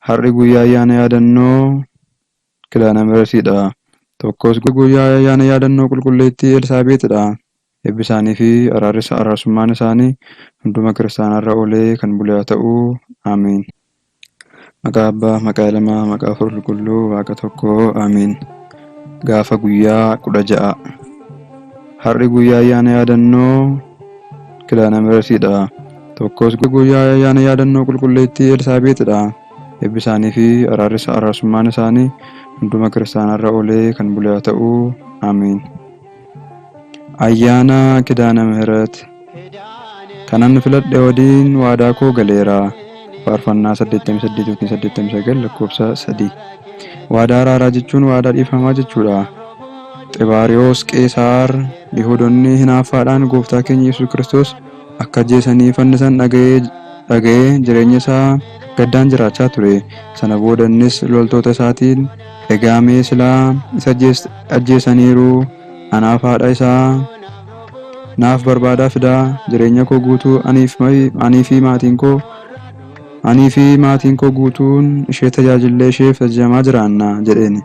Har'i guyyaa ayyaana yaadannoo Kidaana Mihratiidha. Tokkos guyyaa ayyaana yaadannoo Qulqulleettii Elsaabeexidha. Eebbi isaanii fi araarsummaan isaanii hunduma kiristaanarra oolee kan bule haa ta'u. Ameen. Maqaa Abbaa, maqaa Ilmaa, maqaa Hafuura Qulqulluu, Waaqa tokkoo. Ameen. Gaafa guyyaa 16. Har'i guyyaa ayyaana yaadannoo Kidaana Mihratiidha. Tokkos guyyaa ayyaana yaadannoo Qulqulleettii Elsaabeexidha. Eebbi isaanii fi araarsummaan isaanii hunduma kiristaanarra oolee kan bule haa ta'u. Ameen. Ayyaana Kidaana Mihret. Kanan filadhe waliin waadaa koo galeera. Faarfannaa 88 yookiin 89 lakkoofsa 3. Waadaa araaraa jechuun waadaa dhiifamaa jechuudha. Xibaariyoos Qeesaar Yihuudonni hinaaffaadhaan gooftaa keenya Yesuus Kiristoos akka ajjeesanii fannisan dhaga'ee jireenya isaa gaddaan jiraachaa ture. Sana booda innis loltoota isaatiin, Egaa mee silaa isa ajjeesaniiru, anaaf haadha isaa naaf barbaadaa fidaa, jireenya koo guutuu anii fi maatiin koo anii fi maatiin koo guutuun ishee tajaajillee isheef ajajamaa jiraanna jedheen.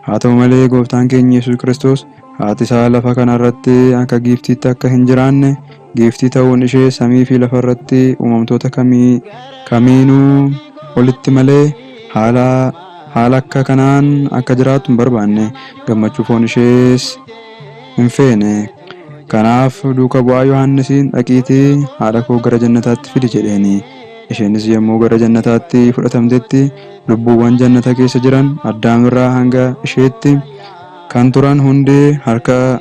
Haa ta'u malee gooftaan keenya Yesuus Kiristoos haati isaa lafa kana irratti akka giiftiitti akka hin jiraanne, giiftii ta'uun ishee samii fi lafa irratti uumamtoota kamiinuu olitti malee haala akka kanaan akka jiraattu hin barbaanne, gammachuu foon ishees hin feene. Kanaaf duuka bu'aa Yohaannisiin, dhaqiitii haadha koo gara jannataatti fidi jedheeni. Isheenis yommuu gara jannataatti fudhatamtetti lubbuuwwan jannata keessa jiran Addaam irraa hanga isheetti kan turan hundi harka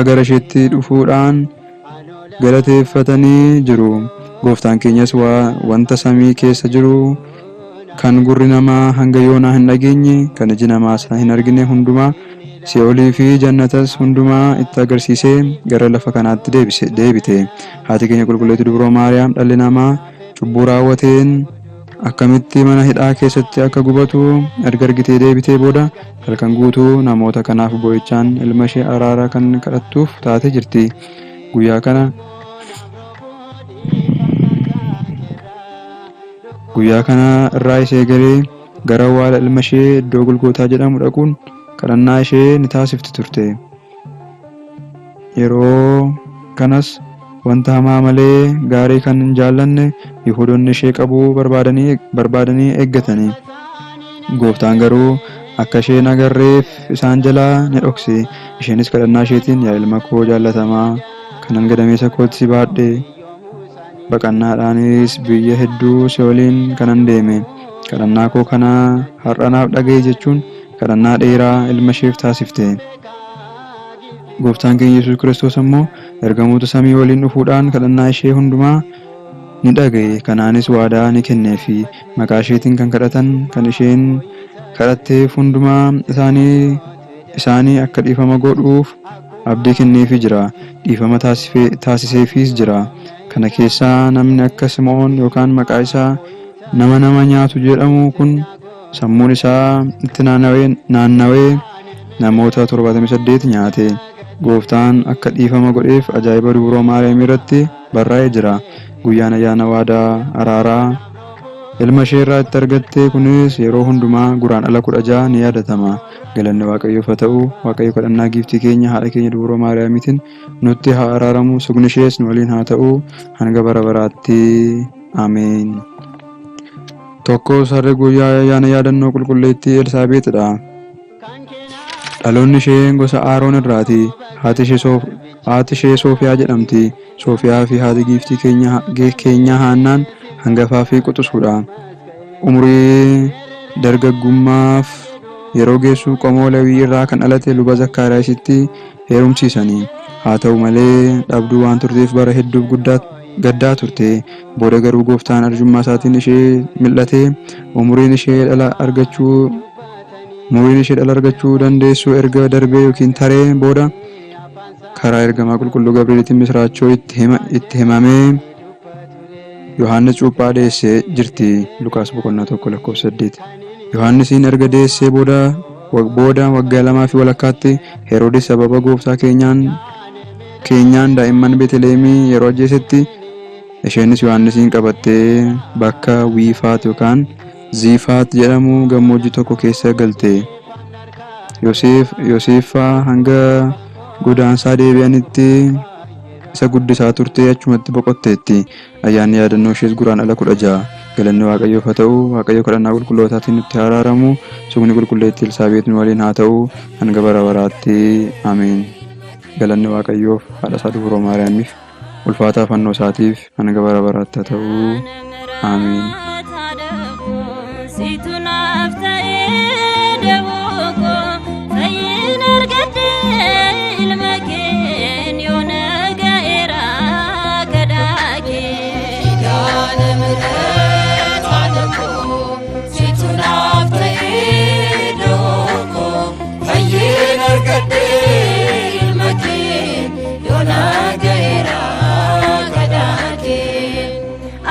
gara isheetti dhufuudhaan galateeffatanii jiru. Gooftaan keenyas wanta samii keessa jiru kan gurri namaa hanga yoonaa hin dhageenye, kan iji namaas hin argine hundumaa, si'oolii fi jannatas hundumaa itti agarsiisee gara lafa kanaatti deebite. Haati keenya Qulqulleettii Dubroo Maariyaam dhalli namaa cubbuu raawwateen akkamitti mana hidhaa keessatti akka gubatu erga argitee deebitee booda halkan guutuu namoota kanaaf boo'ichaan ilma ishee araara kan kadhattuuf taatee jirti. Guyyaa kana irraa ishee eegalee gara awwaala ilma ishee iddoo Golgootaa jedhamu dhaquun kadhannaa ishee ni taasifti turte. Yeroo kanas wanta hamaa malee gaarii kan hin jaallanne Yihuudonni ishee qabuu barbaadanii eeggatani. Gooftaan garuu akka isheen agarreef isaan jalaa ni dhokse. Isheenis kadhannaa isheetiin, yaa ilma koo jaallatamaa kanan gadameessa kootti si baadhe, baqannaadhaanis biyya hedduu si waliin kanan deeme, kadhannaa koo kana har'a naaf dhaga'i jechuun kadhannaa dheeraa ilma isheef taasifte. Gooftaan keenya Yesuus Kiristoos immoo ergamoota samii waliin dhufuudhaan kadhannaa ishee hundumaa ni dhaga'e. Kanaanis waadaa ni kenneefi. Maqaa isheetiin kan kadhatan, kan isheen kadhatteef hundumaa isaanii akka dhiifama godhuuf abdii kenneefii jira. Dhiifama taasiseefiis jira. Kana keessaa namni akka Simoon yookaan maqaa isaa nama nama nyaatu jedhamu kun sammuun isaa itti naannawee namoota 78 nyaate. Gooftaan akka dhiifama godheef ajaa'iba Dubroo Maariyaam irratti barraa'ee jira. Guyyaan ayyaana waadaa araaraa ilma ishee irraa itti argatte kunis yeroo hundumaa Guraandhala 16 ni yaadatama. Galanni Waaqayyoof haa ta'u. Waaqayyo kadhannaa giiftii keenya haadha keenya Dubroo Maariyaamiitiin nutti haa araaramu. Sugni ishees nu waliin haa ta'u hanga bara baraatti. Ameen. Tokko sarri guyyaa ayyaana yaadannoo Qulqulleettii Elsaabeexidha. Dhaloonni ishee gosa Aaroon irraati. Haati ishee Soofiyaa jedhamti. Soofiyaa fi haati giiftii keenyaa Haannaan hangafaa fi quxisuudha. Umurii dargaggummaaf yeroo geessu qomoo Lewii irraa kan dhalate luba Zakkaariyaasitti heerumsiisani. Haa ta'u malee dhabduu waan turteef bara hedduuf gaddaa turte. Booda garuu gooftaan arjummaa isaatiin ishee mil'atee umuriin ishee dhala argachuu dandeessu erga darbee yookiin taree booda karaa ergamaa qulqulluu Gabri'eelitiin misiraachoo itti himamee Yohaannis cuuphaa deessee jirti. Luqaas boqonnaa 1 lakkoofsa 8. Yohaannisiin erga deessee booda waggaa 2 fi walakkaatti Heroodis sababa gooftaa keenyaan daa'imman Beeteleemii yeroo ajjeesetti Isheenis Yohaannisiin qabattee bakka Wiifaat yookaan Ziifaat jedhamu gammoojjii tokko keessa galte. Yoseef hanga godaansaa deebi'anitti isa guddisaa turtee achumatti boqotteetti. Ayyaanni yaadannoo ishees Guraandhala 16. Galanni Waaqayyoof haa ta'u, Waaqayyo kadhannaa qulqullootaatiin nutti haa araaramu, sugni qulqulleettii Elsaabeet nu waliin haa ta'u, hanga bara baraatti. Ameen. Galanni Waaqayyoof, haadha isaa Dubroo Maariyaamiif, ulfaataa fannoo isaatiif hanga bara baraatti haa ta'u. Ameen. Situ naaf ta'ee dawoo koo fayyina argadhee ilma keen yoo na ga'eera kadhaa kee. Kidaana ምህረት haadha koo situ naaf ta'ee dawoo koo fayyina argadhee ilma kee yoona ga'eera kadhaa kee.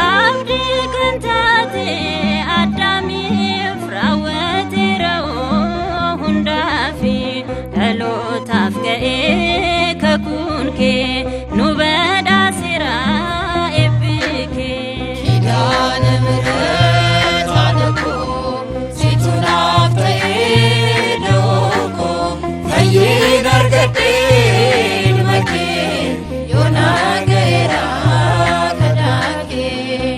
Abdii kan taate Addaamiif raawwateera hundaafi dhalootaaf ga'ee kakuun kee nu badhaaseera eebbi kee. Kidaana ምህረት haadha koo situ naaf ta'ee dawoo koo fayyina argadhee ilma kee yoona ga'eera kadhaa kee.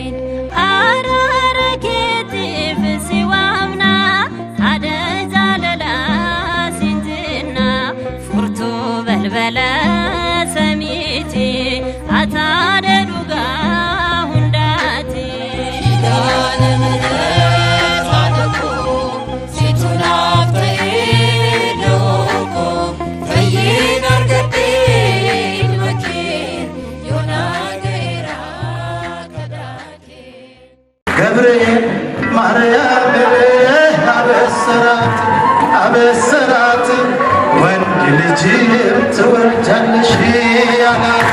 Araara keetiif si waamna, haadha jaalalaa siin jenna, furtuu balbala samiiti, ataadha dhugaa hundaati. Kidaana ምህረት haadha koo situ naaf ta'ee dawoo koo fayyina argadhee ilma kee yoona ga'eera kadhaa kee. ገብርኤል ማርያምን አበሰራት አበሰራት ወንድ ልጅም ትወልጃለሽ አላት።